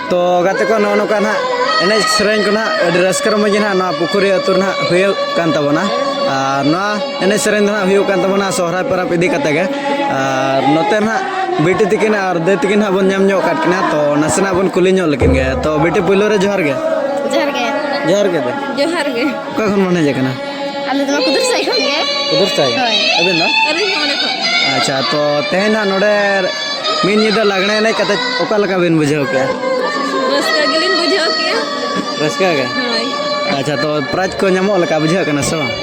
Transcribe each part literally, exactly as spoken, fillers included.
ᱛᱚ ᱜᱟᱛᱮ ᱠᱚ, ᱱᱚᱜᱼᱚ ᱱᱚᱝᱠᱟ ᱱᱟᱦᱟᱜ ᱮᱱᱮᱡ ᱥᱮᱨᱮᱧ ᱠᱚ ᱱᱟᱦᱟᱜ ᱟᱹᱰᱤ ᱨᱟᱹᱥᱠᱟᱹ ᱨᱚᱢᱚᱡᱽ ᱜᱮ ᱱᱟᱦᱟᱜ ᱱᱚᱣᱟ ᱯᱩᱠᱷᱩᱨᱤ ᱟᱹᱛᱩ ᱨᱮ ᱱᱟᱦᱟᱜ ᱦᱩᱭᱩᱜ ᱠᱟᱱ ᱛᱟᱵᱚᱱᱟ᱾ ᱟᱨ ᱱᱚᱣᱟ ᱮᱱᱮᱡ ᱥᱮᱨᱮᱧ ᱫᱚ ᱱᱟᱦᱟᱜ ᱦᱩᱭᱩᱜ ᱠᱟᱱ ᱛᱟᱵᱚᱱᱟ ᱥᱚᱦᱨᱟᱭ ᱯᱚᱨᱚᱵᱽ ᱤᱫᱤ ᱠᱟᱛᱮ ᱜᱮ᱾ ᱟᱨ ᱱᱚᱛᱮ ᱱᱟᱦᱟᱜ ᱵᱤᱴᱤ ᱛᱤᱠᱤᱱ ᱟᱨ ᱫᱟᱹᱭ ᱛᱤᱠᱤᱱ ᱱᱟᱦᱟᱜ ᱵᱚᱱ ᱧᱟᱢ ᱧᱚᱜ ᱟᱠᱟᱫ ᱠᱤᱱᱟ, ᱛᱚ ᱱᱟᱥᱮᱱᱟᱜ ᱵᱚᱱ ᱠᱩᱞᱤ ᱧᱚᱜ ᱞᱮᱠᱤᱱ ᱜᱮ᱾ ᱛᱚ ᱵᱤᱴᱤ, ᱯᱳᱭᱞᱳ ᱨᱮ ᱡᱚᱦᱟᱨ ᱜᱮ᱾ ᱡᱚᱦᱟᱨ ᱜᱮ᱾ ᱡᱚᱦᱟᱨ ᱜᱮ ᱫᱟᱹᱭ᱾ ᱡᱚᱦᱟᱨ ᱜᱮ᱾ ᱚᱠᱟ ᱠᱷᱚᱱ ᱵᱚᱱ ᱦᱮᱡ ᱟᱠᱟᱱᱟ? ᱟᱞᱮ ᱫᱚ ᱱᱚᱣᱟ ᱠᱩᱫᱩᱨ ᱥᱟᱹᱭ ᱠᱷᱚᱱ ᱜᱮ᱾ ᱠᱩᱫᱩᱨ ᱥᱟᱹᱭ? ᱦᱳᱭ᱾ ᱟᱹᱵᱤᱱ ᱫᱚ? ᱟᱹᱞᱤᱧ ᱦᱚᱸ ᱚᱸᱰᱮ ᱠᱷᱚᱱ᱾ ᱟᱪᱪᱷᱟ, ᱛᱚ ᱛᱮᱦᱮᱧ ᱱᱟᱦᱟᱜ ᱱᱚᱰᱮ ᱢᱤᱫ ᱧᱤᱫᱟᱹ ᱞᱟᱜᱽᱬᱮ ᱮᱱᱮᱡ ᱠᱟᱛᱮ ᱚᱠᱟ ᱞᱮᱠᱟ ᱵᱤᱱ ᱵᱩᱡᱷᱟᱹᱣ ᱠᱮᱜᱼᱟ? ᱨᱟᱹᱥᱠᱟᱹ ᱜᱮᱞᱤᱧ ᱵᱩᱡᱷᱟᱹᱣ ᱠᱮᱜᱼᱟ᱾ ᱨᱟᱹᱥᱠᱟᱹ ᱜᱮ? ᱦᱳᱭ᱾ ᱟᱪᱪᱷᱟ, ᱛᱚ ᱯᱨᱟᱭᱤᱡᱽ ᱠᱚ ᱧᱟᱢᱚᱜ ᱞᱮᱠᱟ ᱵᱩᱡᱷᱟᱹᱜ ᱠᱟᱱᱟ ᱥᱮ ᱵᱟᱝ?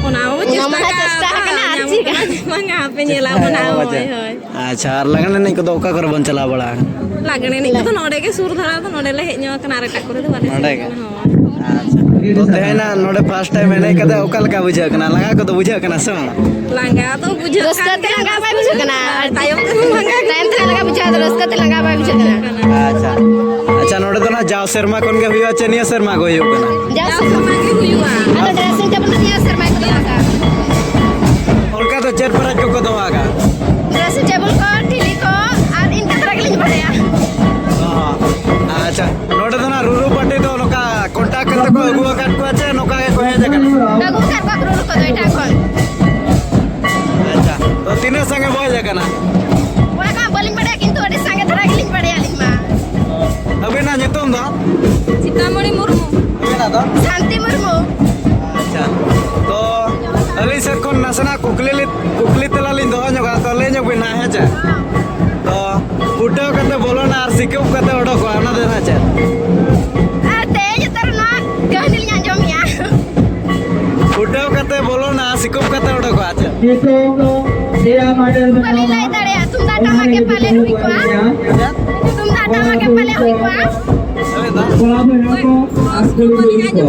ᱚᱱᱟ ᱦᱚᱸ ᱚᱱᱟ ᱢᱟ ᱪᱮᱥᱴᱟ ᱦᱟᱸᱜ ᱠᱟᱜ ᱪᱮᱥᱴᱟ ᱟᱠᱟᱱᱟ, ᱟᱨ ᱧᱟᱢᱚᱜ ᱪᱮᱫ ᱠᱟᱱᱟ ᱥᱮ ᱵᱟᱝᱟ, ᱦᱟᱯᱮ ᱧᱮᱞᱟ ᱪᱮᱥᱴᱟ ᱵᱚᱱ ᱦᱟᱸᱜ, ᱟᱠᱟᱱᱟ, ᱦᱳᱭ, ᱵᱟᱝ? ᱦᱳᱭ᱾ ᱟᱪᱪᱷᱟ, ᱟᱨ ᱞᱟᱜᱽᱬᱮ ᱮᱱᱮᱡ ᱠᱚᱫᱚ ᱚᱠᱟ ᱠᱚᱨᱮ ᱵᱚᱱ ᱪᱟᱞᱟᱣ ᱵᱟᱲᱟ ᱟᱠᱟᱱᱟ? ᱞᱟᱜᱽᱬᱮ ᱮᱱᱮᱡ ᱠᱚᱫᱚ ᱱᱚᱰᱮ ᱜᱮ, ᱥᱩᱨ ᱫᱷᱟᱨᱟ ᱫᱚ ᱱᱚᱰᱮ ᱞᱮ ᱦᱮᱡ ᱧᱚᱜ ᱟᱠᱟᱱᱟ, ᱟᱨ ᱮᱴᱟᱜ ᱠᱚᱨᱮ ᱫᱚ ᱵᱟᱞᱮ ᱥᱮᱱ ᱱᱚᱰᱮ ᱜᱮ? ᱟᱠᱟᱱᱟ, ᱦᱳᱭ᱾ ᱟᱪᱪᱷᱟ᱾ ᱛᱚ, ᱛᱮᱦᱮᱧ ᱱᱟᱜ ᱱᱚᱰᱮ first time ᱮᱱᱮᱡ ᱠᱟᱛᱮ ᱚᱠᱟ ᱞᱮᱠᱟ ᱵᱩᱡᱷᱟᱹᱜ ᱠᱟᱱᱟ? ᱞᱟᱸᱜᱟ ᱠᱚᱫᱚ ᱵᱩᱡᱷᱟᱹᱜ ᱠᱟᱱᱟ ᱥᱮ ᱵᱟᱝ? ᱞᱟᱸᱜᱟ ᱫᱚ ᱵᱩᱡᱷᱟᱹᱜ ᱨᱟᱹᱥᱠᱟᱹ ᱠᱟᱱ ᱛᱮ ᱜᱮᱭᱟ, ᱞᱟᱸᱜᱟ ᱵᱟᱭ ᱵᱩᱡᱷᱟᱹᱜ ᱠᱟᱱᱟ᱾ ᱛᱟᱭᱚᱢ ᱛᱮ ᱞᱟᱸᱜᱟ ᱛᱟᱭᱚᱢ ᱛᱮ ᱞᱟᱸᱜᱟ ᱵᱩᱡᱷᱟᱹᱜᱼᱟ, ᱟᱫᱚ ᱨᱟᱹᱥᱠᱟᱹ ᱛᱮ ᱞᱟᱸᱜᱟ ᱵᱟᱭ ᱵᱩᱡᱷᱟᱹᱜ ᱠᱟᱱᱟ᱾ ᱟᱪᱪᱷᱟ, ᱟᱪᱪᱷᱟ, ᱱᱚᱰᱮ ᱫᱚ ᱱᱟᱜ ᱡᱟᱣ ᱥᱮᱨᱢᱟ ᱠᱷᱚᱱ ᱜᱮ ᱦᱩᱭᱩᱜᱼᱟ ᱪᱮ ᱱᱤᱭᱟᱹ ᱥᱮᱨᱢᱟ ᱜᱮ ᱦᱩᱭᱩᱜ ᱠᱟᱱᱟ? ᱡᱟᱣ ᱡᱟᱣ ᱥᱮᱨᱢᱟ ᱜᱮ ᱦᱩᱭᱩᱜᱼᱟ᱾ ᱟᱫᱚ dressing table ᱫᱚ ᱱᱤᱭᱟᱹ ᱥᱮᱨᱢᱟ ᱜᱮᱠᱚ ᱫᱚᱦᱚ ᱠᱟᱜᱼᱟ᱾ ᱚᱱᱠᱟ ᱫᱚ ᱪᱮᱫ prize ᱠᱚᱠᱚ ᱫᱚᱦᱚ ᱟᱠᱟᱫ? Dressing table ᱠᱚ, ᱴᱷᱤᱞᱤ ᱠᱚ, ᱟᱨ ᱤᱱᱠᱟᱹ ᱫᱷᱟᱨᱟ ᱜᱮᱞᱤᱧ ᱵᱟᱲᱟᱭᱟ᱾ ᱚ, ᱟᱪᱪᱷᱟ, ᱱᱚᱰᱮ ᱫᱚ ᱱᱟᱜ ᱨᱩᱨᱩ party ᱫᱚ ᱱᱚᱝᱠᱟ contact ᱠᱟᱛᱮ ᱠᱚ ᱟᱹᱜᱩ ᱟᱠᱟᱫ ᱠᱚᱣᱟ ᱪᱮ ᱱᱚᱝᱠᱟ ᱜᱮᱠᱚ ᱦᱮᱡ ᱟᱠᱟᱱᱟ? ᱟᱹᱜᱩ ᱟᱠᱟᱫ ᱠᱚᱣᱟ ᱠᱚ ᱨᱩᱨᱩ ᱠᱚᱫᱚ ᱮᱴᱟᱜ ᱠᱷᱚᱱ᱾ ᱟᱪᱪᱷᱟ, ᱛᱚ ᱛᱤᱱᱟᱹᱜ ᱥᱟᱸᱜᱮ ᱵᱚ ᱦᱮᱡ ᱟᱠᱟᱱᱟ? ᱚᱱᱟ ᱠᱚ ᱵᱟᱹᱞᱤᱧ ᱵᱟᱲᱟᱭᱟ, ᱠᱤᱱᱛᱩ ᱟᱹᱰᱤ ᱥᱟᱸᱜᱮ ᱫᱷᱟᱨᱟ ᱜᱮᱞᱤᱧ ᱵᱟᱲᱟᱭᱟ ᱟᱹᱞᱤᱧ ᱢᱟ᱾ ᱟᱹᱵᱤᱱᱟᱜ ᱧᱩᱛᱩᱢ ᱫᱚ? ᱥᱤᱛᱟᱢᱚᱬᱤ ᱢᱩᱨᱢᱩ᱾ ᱟᱹᱵᱤᱱᱟᱜ ᱫᱚ? ᱥᱟᱱᱛᱤ ᱢᱩᱨᱢᱩ᱾ ᱟᱪᱪᱷᱟ, ᱛᱚ ᱟᱹᱞᱤᱧ ᱥᱮᱫ ᱠᱷᱚᱱ ᱱᱟᱥᱮᱱᱟᱜ ᱠᱩᱠᱞᱤ ᱞᱤ-, ᱠᱩᱠᱞᱤ ᱛᱮᱞᱟ ᱞᱤᱧ ᱫᱚᱦᱚ ᱧᱚᱜᱟ, ᱛᱚ ᱞᱟᱹᱭ ᱧᱚᱜ ᱵᱤᱱ ᱦᱟᱸᱜ, ᱦᱮᱸ ᱪᱮ? ᱛᱚ ᱯᱷᱩᱴᱟᱹᱣ ᱠᱟᱛᱮ ᱵᱚᱞᱚᱱᱟ ᱟᱨ ᱥᱤᱠᱩᱵ ᱠᱟᱛᱮ ᱚᱰᱚᱠᱚᱜᱼᱟ, ᱚᱱᱟ ᱫᱚ ᱦᱟᱸᱜ ᱪᱮᱫ? ᱟᱨ ᱛᱮᱦᱮᱧ ᱩᱛᱟᱹᱨ ᱱᱚᱣᱟ ᱠᱟᱹᱦᱱᱤ ᱞᱤᱧ ᱟᱸᱡᱚᱢᱮᱜᱼᱟ᱾ ᱯᱷᱩᱴᱟᱹᱣ ᱠᱟᱛᱮ ᱵᱚᱞᱚᱱᱟ, ᱥᱤᱠᱩᱵ ᱠᱟᱛᱮ ᱚᱰᱚᱠᱚᱜᱼᱟ, ᱪᱮᱫ? ᱱᱤᱛᱚᱜ ᱫᱚ ᱯᱮᱭᱟ model ᱫᱚ ᱵᱟᱹᱞᱤᱧ ᱞᱟᱹᱭ ᱫᱟᱲᱮᱭᱟᱜᱼᱟ, ᱛᱩᱢᱫᱟᱜ ᱴᱟᱢᱟᱠ ᱜᱮ ᱯᱟᱞᱮ ᱦᱩᱭ ᱠᱚᱜᱼᱟ᱾ ᱛᱩᱢᱫᱟᱜ ᱴᱟᱢᱟᱠ ᱜᱮ ᱯᱟᱞᱮ ᱦᱩᱭ ᱠᱚᱜᱼᱟ᱾ ᱠᱚᱲᱟ ᱵᱚᱭᱦᱟ ᱠᱚ ᱟᱨ ᱠᱩᱲᱤ ᱠᱩᱲᱤ ᱠᱚ,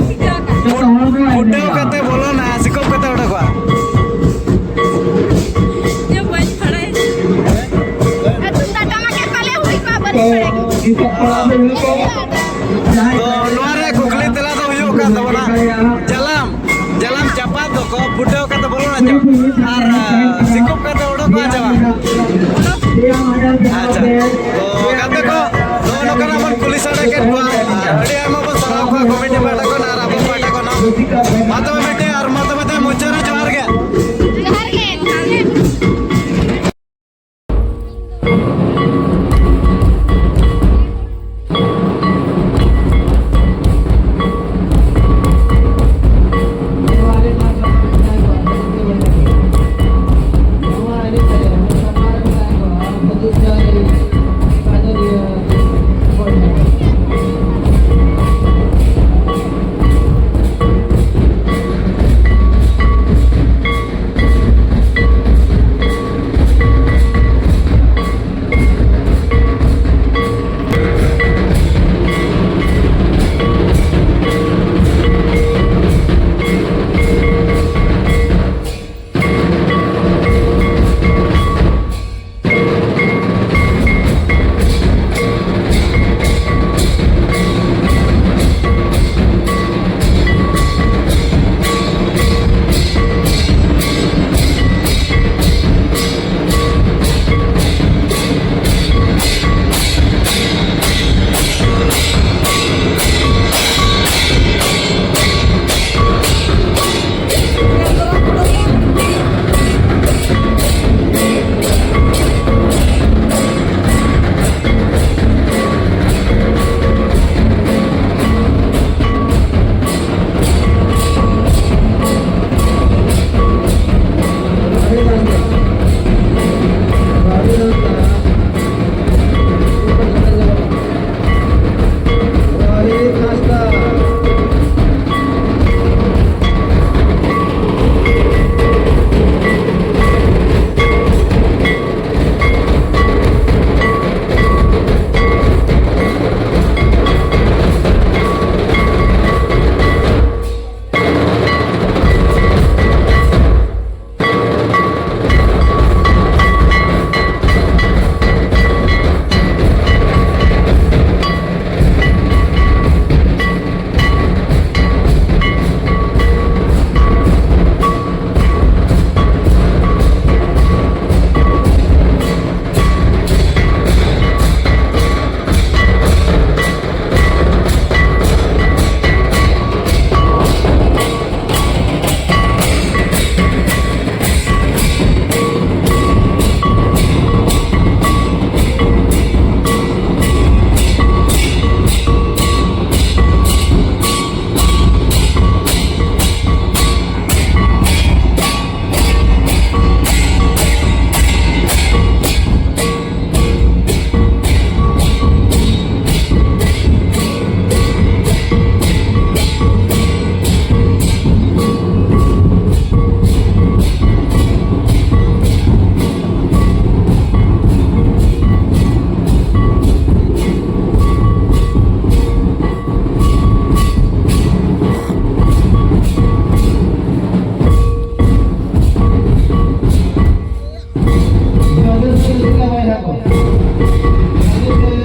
ᱡᱚᱛᱚ ᱦᱚᱲ ᱠᱚ ᱯᱷᱩᱴᱟᱹᱣ ᱮᱱᱮᱡᱟ᱾ ᱠᱟᱛᱮ ᱵᱚᱞᱚᱱᱟ, ᱥᱤᱠᱩᱵ ᱠᱟᱛᱮ ᱚᱰᱚᱠᱚᱜᱼᱟ᱾ ᱤᱧ ᱦᱚᱸ ᱵᱟᱹᱧ ᱵᱟᱲᱟᱭᱟ᱾ ᱟᱨ ᱛᱩᱢᱫᱟᱜ ᱴᱟᱢᱟᱠ ᱜᱮ ᱯᱟᱞᱮ ᱦᱩᱭ ᱠᱚᱜᱼᱟ, ᱵᱟᱹᱞᱤᱧ ᱵᱟᱲᱟᱭᱟ᱾ ᱱᱤᱛᱚᱜ ᱠᱚᱲᱟ ᱵᱚᱭᱦᱟ ᱠᱚ ᱡᱟᱦᱟᱸᱭ ᱛᱚ, ᱱᱚᱣᱟ ᱨᱮᱭᱟᱜ ᱠᱩᱠᱞᱤ ᱛᱮᱞᱟ ᱫᱚ ᱦᱩᱭᱩᱜ ᱠᱟᱱ ᱛᱟᱵᱚᱱᱟ, ᱡᱟᱞᱟᱢ, ᱡᱟᱞᱟᱢ ᱪᱟᱯᱟᱫ ᱫᱚᱠᱚ ᱯᱷᱩᱴᱟᱹᱣ ᱠᱟᱛᱮ ᱵᱚᱞᱚᱱᱟ ᱪᱮ ᱵᱟᱝ? ᱟᱨ, ᱟ, ᱥᱤᱠᱩᱵ ᱠᱟᱛᱮ ᱚᱰᱚᱠᱚᱜᱼᱟ ᱪᱮ ᱵᱟᱝ? ᱟᱪᱪᱷᱟ, ᱛᱚ, ᱜᱟᱛᱮ ᱠᱚ, ᱱᱚᱜᱼᱚ ᱱᱚᱝᱠᱟᱱᱟᱜ ᱵᱚᱱ ᱠᱩᱞᱤ ᱥᱟᱰᱮ ᱠᱮᱫ ᱠᱚᱣᱟ᱾ ᱟᱨ ᱟᱹᱰᱤ ᱟᱭᱢᱟ ᱵᱚᱱ ᱥᱟᱨᱦᱟᱣ ᱠᱚᱣᱟ ᱠᱚᱢᱤᱴᱤ ᱯᱟᱦᱴᱟ ᱠᱷᱚᱱ ᱟᱨ ᱟᱵᱚ ᱯᱟᱦᱴᱟ ᱠᱷᱚᱱ ᱦᱚᱸ᱾ ᱢᱟ ᱛᱚᱵᱮ ᱢᱤᱫᱴᱮᱱ ᱟᱨ ᱢᱟ ᱛᱚᱵᱮ ᱛᱮ ᱢᱩᱪᱟᱹᱫ ᱨᱮ ᱡᱚᱦᱟᱨ ᱜᱮ᱾ ᱡᱚᱦᱟᱨ ᱜᱮ, ᱡᱚᱦᱟᱨ ᱜᱮ᱾